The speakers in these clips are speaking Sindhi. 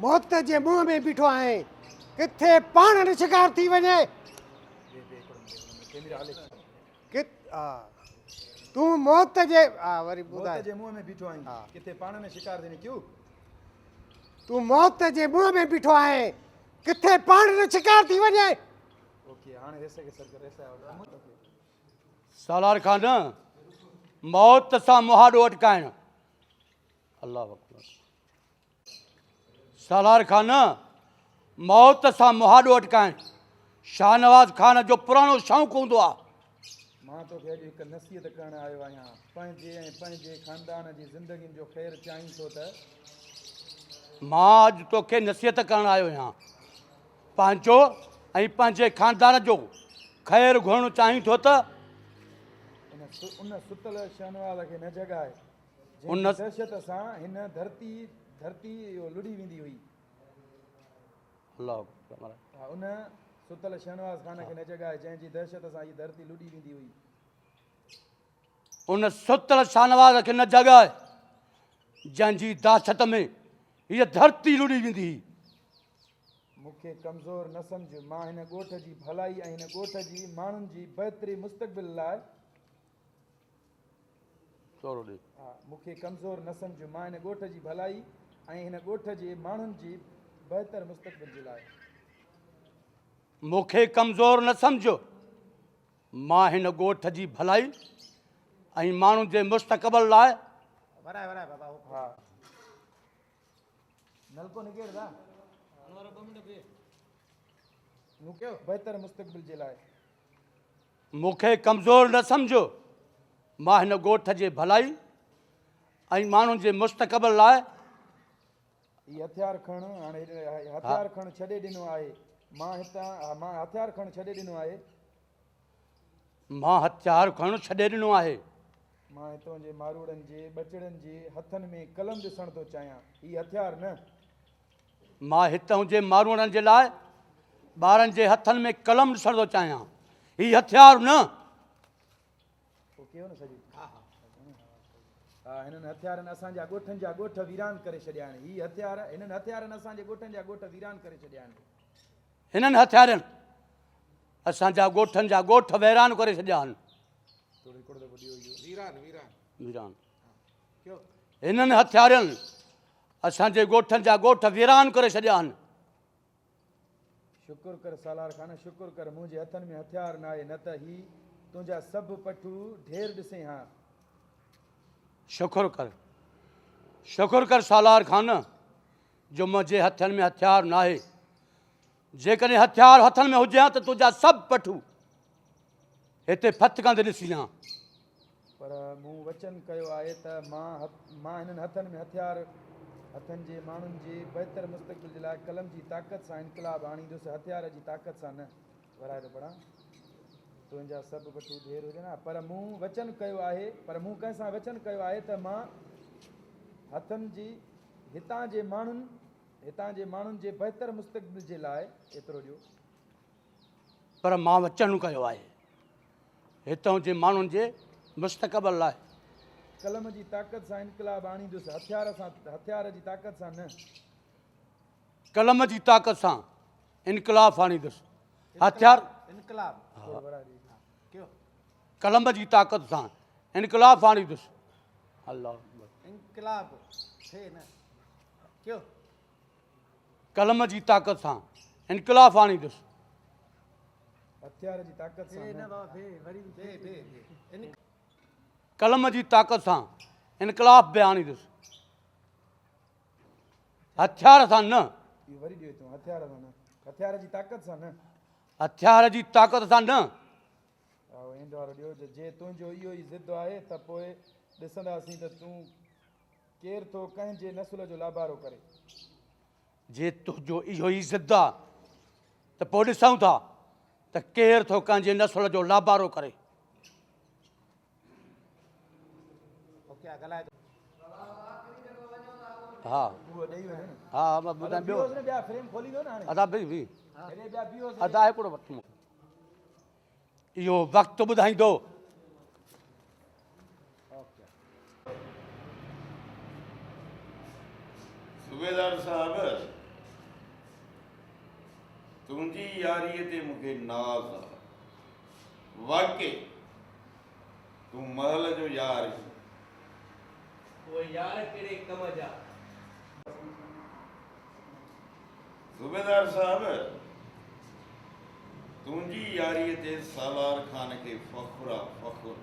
موت جي منهن ۾ بيٺو آهين، ڪٿي پاڻ نه شڪار ٿي وڃين. ڪت ها تون موت جي ها وري ٻڌاء. موت جي منهن ۾ بيٺو آهين، ڪٿي پاڻ نه شڪار ٿي وڃين. ڪيو؟ تون موت جي منهن ۾ بيٺو آهين، ڪٿي پاڻ نه شڪار ٿي وڃين. اوڪي هاڻي ريسي کي سر ڪر ريسي اوڪي. سالار خان موت سان مهاڏو اٽڪائڻ. الله اڪبر. سالار خان موت سان مهاڏو اٽڪائڻ شاهنواز خان جو پراڻو شوق هوندو آ. مان توکي اڄ هڪ نصيحت ڪرڻ آيو آهيان. پنهنجي ۽ پنهنجي خاندان جي زندگين جو خير چاهين ٿو ته. مان اڄ توکي نصيحت ڪرڻ آيو آهيان. پنهنجو ۽ پنهنجي خاندان جو خير گهرڻ چاهين ٿو ته. ان ستل شاهنواز کي نه جڳاء. جنهن جي دهشت سان هن ڌرتي ڌرتي اهو لڙهي ويندي هئي. الله اڪبر. ها ان ستل شهنواز خان کي نه جڳائي جنهن جي دهشت سان هي ڌرتي لڏي ويندي هئي. ان ستل شاهنواز کي نه جڳائي جنهن جي دهشت ۾ هيء ڌرتي لڏي ويندي هئي. مون کي ڪمزور نه سمجهه، مان هن ڳوٺ جي ڀلائي ۽ هن ڳوٺ جي ماڻهن جي بهتري مستقبل لاء. ٿورو ڏي. ها، مون کي ڪمزور نه سمجهه، مان هن ڳوٺ جي ڀلائي ۽ هن ڳوٺ جي ماڻهن جي بهتر مستقبل جي لاء. مون کي ڪمزور نه سمجهه، مان هن ڳوٺ جي ڀلائي ۽ ماڻهن جي مستقبل لاء. ورائي ورائي بابا هو. ها. نلڪو نڪيڙ دا. انور ٻه منٽ بي. مون کي بهتر مستقبل جي لاء. مون کي ڪمزور نه سمجهه، مان هن ڳوٺ جي ڀلائي ۽ ماڻهن جي مستقبل لاء. هي هٿيار کڻ، هاڻي هٿيار کڻ ڇڏي ڏنو آهي. مان هتان، مان هٿيار کڻ ڇڏي ڏنو آهي. مان هٿيار کڻڻ ڇڏي ڏنو آهي. مان هتان جي ماروئڙن جي ٻچڙن جي هٿن ۾ قلم ڏسڻ ٿو چاهيان، هي هٿيار نه. مان هتان جي ماروئڙن جي لاء ٻارن جي هٿن ۾ قلم ڏسڻ ٿو چاهيان، هي هٿيار نه. هنن هٿيارن اسان جا ڳوٺن جا ڳوٺ ويران ڪري ڇڏيا آهن. هي هٿيار، هنن هٿيارن اسان جي ڳوٺن جا ڳوٺ ويران ڪري ڇڏيا آهن. هنن هٿيارن اسان جا ڳوٺن جا ڳوٺ ويران ڪري ڇڏيا آهن. ويران. هنن هٿيارن اسان جي ڳوٺن جا ڳوٺ ويران ڪري ڇڏيا آهن. شڪر ڪر سالار خان شڪر ڪر منهنجي هٿن ۾ هٿيار ناهي نه ته هي تنهنجا سڀ پٺو ڍير ڏسين ها. شڪر ڪر شڪر ڪر سالار خان جو منهنجي هٿن ۾ هٿيار ناهي جيڪڏهن هٿيار هٿن ۾ هجي ها ته تنهنجا سڀ پٺو هتي ڦٿڪندي ڏسين ها. پر مون وچن ڪيو آهي ته مان مان هنن هٿن ۾ هٿيار هٿن جي ماڻهن جي بهتر مستقبل جي لاء قلم جي طاقت سان انقلاب آڻيندس هٿيار جي طاقت سان نه. ورائي ٿو پڙهان. تنهنجا سڀ پٺو ڍير هجن ها پر مون وچن ڪيو آهي پر مون ڪنهن سان وچن ڪيو آهي ته مان هٿن جي هتان جي ماڻهن هتان جي ماڻهن جي بهتر مستقبل جي لاء ايترو ڏيو. پر مان وچن ڪيو آهي هتان جي ماڻهن جي مستقبل لاء. قلم جي طاقت سان انقلاب آڻيندس، هٿيار سان هٿيار جي طاقت سان نه. قلم جي طاقت سان انقلاب آڻيندس، هٿيار. انقلاب. قلم جي طاقت سان انقلاب آڻيندس. الله اڪبر. انقلاب ٿئي نه ڪيو. قلم جي طاقت سان انقلاب آڻيندس. هٿيار جي طاقت سان نه. قلم جي طاقت سان انقلاب به آڻيندس. هٿيار سان نه. اهو وري ڏيو تون هٿيار سان نه. هٿيار جي طاقت سان نه. هٿيار جي طاقت سان نه. اهو اينڊ وارو ڏيو جي تنهنجو اهو ئي ضد آهي ته پوء ڏسنداسين ته تون ڪير ٿو ڪنهن جي نسل جو لابارو ڪري. جي تنهنجو اهو ئي ضد آ ته پوء ڏسون ٿا ته ڪير ٿو ڪنهن جي نسل جو لابارو ڪري. ها ها مان ٻڌايان ٻيو ادا بي بي ادا هڪڙو وقت مون اهو وقت ٻڌائيندو. صوبيدار صاحب! تنهنجي ياريء تي مون کي ناز آ. واقعي تون مهل جو يار آهين. اهي يار ڪهڙي ڪم جا. صوبيدار صاحب، تنهنجي ياريء تي سالار خان کي فخر آ، فخر.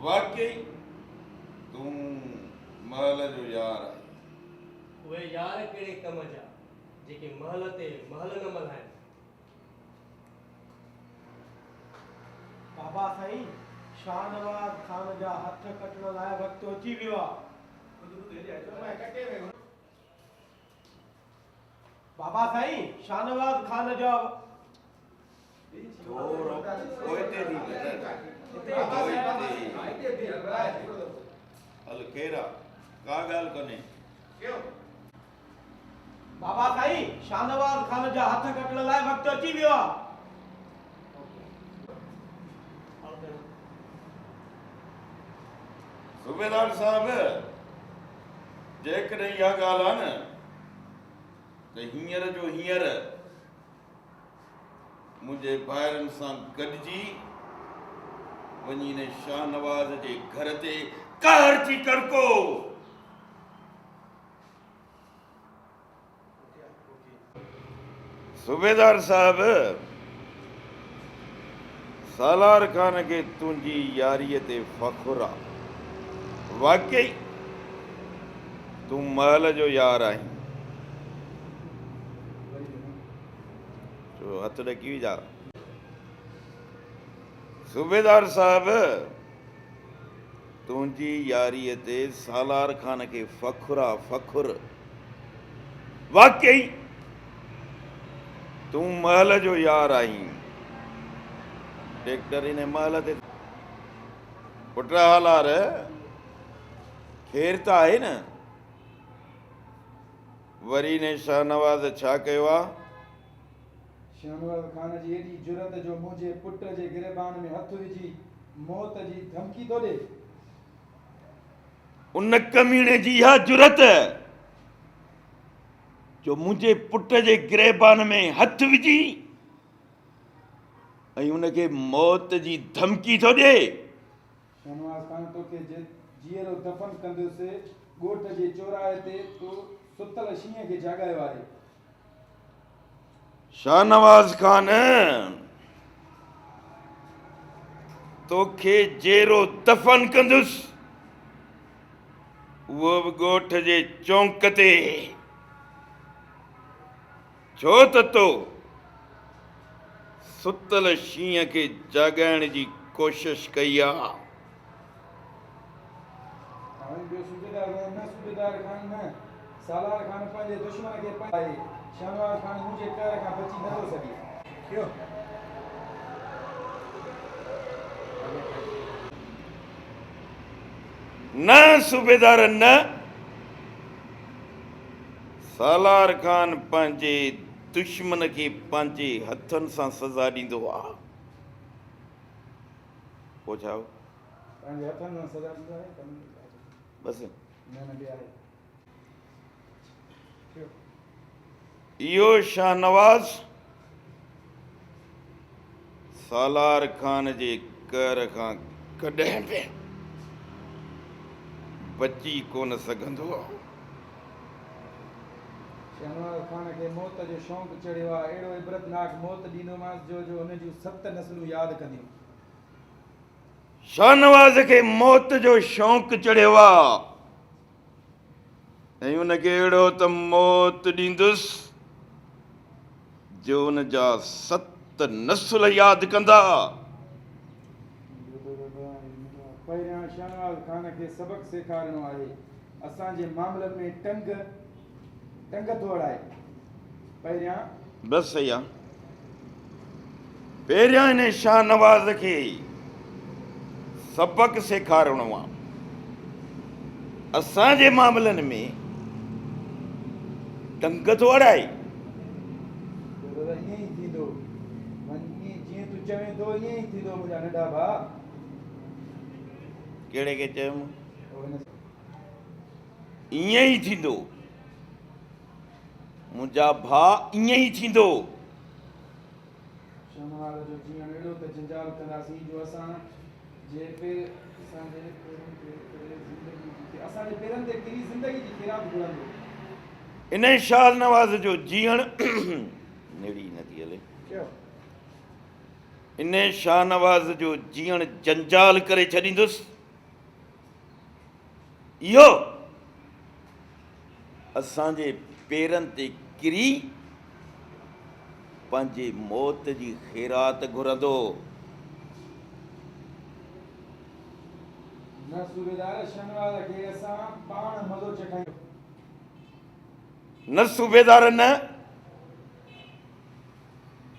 واقعي تون مهل جو يار آهين. اهي يار ڪهڙي ڪم جا، جيڪي مهل تي مهل نه ملهائن. بابا سائين، شاهنواز خان جا هٿ ڪٽڻ لاء وقت اچي ويو آ. بابا سائين، شاهنواز خان جا. ٿورو پوئتي ٿي پٽ، پوئتي. هل خير آ، ڪا ڳالهه ڪونهي. بابا سائين، شاهنواز خان جا هٿ ڪٽڻ لاء وقت اچي ويو آ. صوبيدار صاحب، جيڪڏهن اها ڳالهه آ نه ته هينئر جو هينئر منهنجي ڀائرن سان گڏجي وڃي ان شاهنواز جي گهر تي قهر ٿي ڪڙڪو. صوبيدار صاحب، سالار خان کي تنهنجي ياريء تي فخر آ. واقعي تون مهل جو يار آهين. ڇو هٿ ڏڪي ويا؟ صوبيدار صاحب، تنهنجي ياريء تي سالار خان کي فخر آ، فخر. واقعي تون مهل جو يار آهين. ٽيڪٽر ان مهل تي. پٽ هالار، خير ته آهي نه؟ وري انهي شاهنواز ڇا ڪيو آ؟ شاهنواز خان جي ايڏي جرئت جو منهنجي پٽ جي گريبان ۾ هٿ وجهي موت جي ڌمڪي ٿو ڏي. ان ڪميڻي جي اها جرئت جو منهنجي پٽ جي گريبان ۾ هٿ وجهي ۽ ان کي موت جي ڌمڪي ٿو ڏي. شاهنواز خان توکي جيئرو دفن ڪندس. ڳوٺ جي چوراهي تي تو ستل شينهن کي جاڳايو آهي. شاهنواز خان توکي جيئرو دفن ڪندس، اهو به ڳوٺ جي چونڪ تي، ڇو ته تو ستل شينهن کي جاڳائڻ جي ڪوشش ڪئي آ. هاڻي ٻيو صوبيدار خان نه، صوبيدار خان نه، سالار خان پنهنجي دشمن کي پنهنجي آهي، شاهنواز خان منهنجي قهر کان بچي نه ٿو سگهي. ٿيو. نه صوبيدار نه، سالار خان پنهنجي دشمن کي پنهنجي هٿن سان سزا ڏيندو آ. پوء ڇا هو؟ پنهنجي هٿن سان سزا ڏيندو آهي ته بس نه نه ٻي آهي. اهو شاهنواز سالار خان جي قهر کان ڪڏهن به بچي ڪونه سگهندو. شاهنواز خان کي موت جو شونق چڙهيو آهي، اهڙو عبرتناڪ موت ڏيندومانس جو جو هن جون ست نسلون ياد ڪنديون. شاهنواز کي موت جو شونق چڙهيو آ ۽ ان کي اهڙو ته موت ڏيندس جو ان جا ست نسل ياد ڪندا. پهريان شاهنواز خان کي سبق سيکارڻو آهي. اسان جي معاملن ۾ ٽنگ ٽنگ ٿو اڙائي. پهريان. بس صحيح آ. پهريان هن شاهنواز کي سبق سيکارڻو آ. اسان جي معاملن ۾ ٽنگ ٿو اڙائي. دادا ائين ئي ٿيندو. وڃ ائين جيئن تون چوين ٿو ائين ئي ٿيندو منهنجا ننڍا ڀاء. ڪهڙي کي چيم؟ ائين ئي ٿيندو. منهنجا ڀاء ائين ئي ٿيندو. شاهنواز جو جيئڻ اهڙو ته جنجال ڪنداسين جو اسان جي اسان جي پيرن تي ڪري زندگي جي اسان جي پيرن تي ڪري زندگي جي خيرات گهرندو. انهيء شاهنواز جو جيئڻ نڙي نه ٿي هلي. انهيء شاهنواز جو جيئڻ جنجال ڪري ڇڏيندس. اهو اسان جي پيرن تي ڪري پنهنجي موت جي خيرات گهرندو. نه صوبيدار شهنواز کي اسان پاڻ مزو چکايون. نه صوبيدار نه،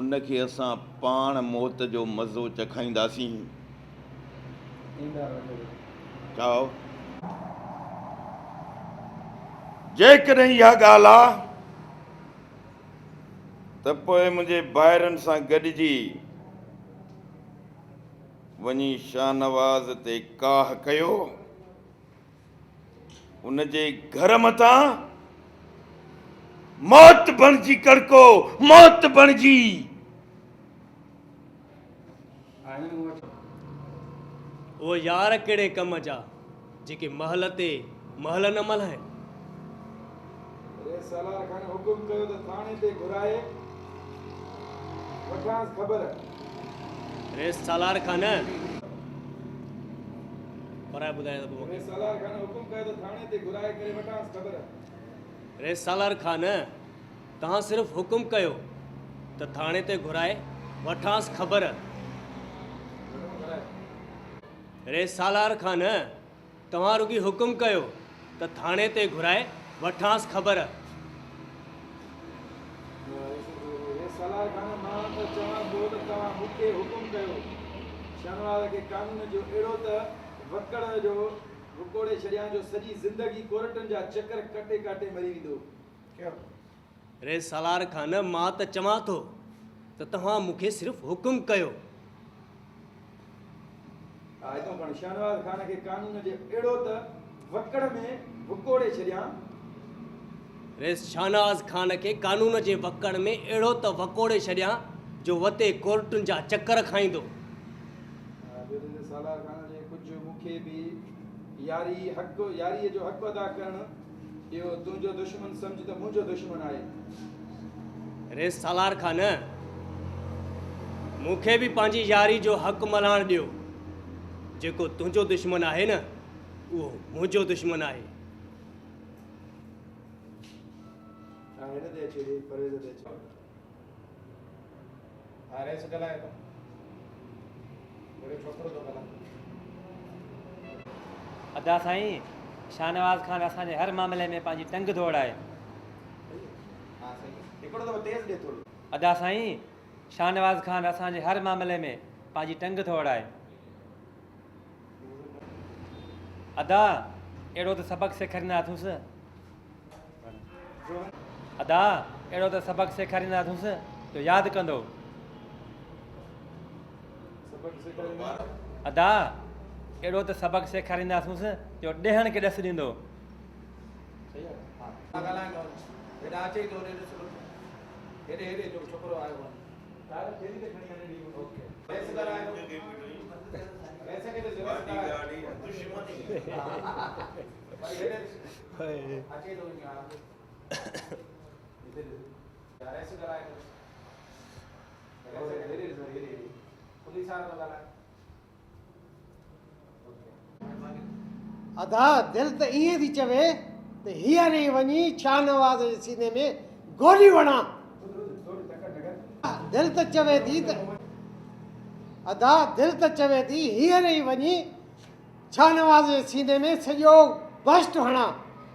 ان کي اسان پاڻ موت جو مزو چکائينداسين. چئو، جيڪڏهن اها ڳالهه آ ته پوء منهنجي ڀائرن سان گڏجي وڃي شاهنواز تي ڪاهه ڪيو. ان جي گهر مٿان موت بڻجي ڪڙڪو، موت بڻجي. اهي يار ڪهڙي ڪم جا، جيڪي مهل تي مهل نه ملهائين. رئيس سالار خان حڪم ڪيو ته ٿاڻي تي گهرائي وٺانس خبر. رئيس سالار خان پرائي ٻڌايان ته پوء مون کي. رئيس سالار خان حڪم ڪيو ته ٿاڻي تي گهرائي ڪري وٺانس خبر. رئيس سالار خان توهان صرف حڪم ڪيو ته ٿاڻي تي گهرائي وٺانس خبر. رئيس سالار خان توهان رڳي حڪم ڪيو ته ٿاڻي تي گهرائي وٺانس خبر. رئيس سالار خان، مان ته چوان ٿو ته توهان مون کي حڪم ڪيو. شاهنواز کي قانون جو اهڙو ته وڪڙ جو وڪوڙي ڇڏيان جو سڄي زندگي ڪورٽن جا چڪر ڪٽي ڪاٽي مري ويندو. رئيس سالار خان، مان ته چوان ٿو ته توهان مون کي صرف حڪم ڪيو. هتان کڻ شاهنواز خان کي قانون جي اهڙو ته وڪڙ ۾ وڪوڙي ڇڏيان. رئيس شاهنواز خان کي قانون جي وڪڙ ۾ اهڙو ته وڪوڙي ڇڏيان جو وتي ڪورٽن جا چڪر کائيندو. ٻيو ته سالار خان جي ڪجهه مون کي به ياري حق ياريء جو حق ادا ڪرڻ ڏيو، تنهنجو دشمن سمجهه ته منهنجو دشمن آهي. رئيس سالار خان، مون کي به پنهنجي ياري جو حق ملهائڻ ڏيو. جيڪو تنهنجو دشمن آهي نه، اهو منهنجو دشمن آهي. ادا سائين، شاهنواز خان اسان جي هر معاملي ۾ پنهنجي ٽنگ ڌوڙائي. ادا سائين، شاهنواز خان اسان جي هر معاملي ۾ پنهنجي ٽنگ ٿو اڙائي. ادا، اهڙو ته سبق سيکارينداسونس. ادا، اهڙو ته سبق سيکارينداسونس جو ياد ڪندو. ادا، اهڙو ته سبق سيکارينداسونس جو ڏيهن کي ڏس ڏيندو. ادا دل ته ائين ٿي چوي ته هينئر ئي وڃي شاهنواز جي سيني ۾ گولي هڻان. دل ته چوي ٿي ته ادا دل ته چوي ٿي هينئر ئي وڃي شاهنواز جي سيني ۾ سڄو بسٽ هڻان.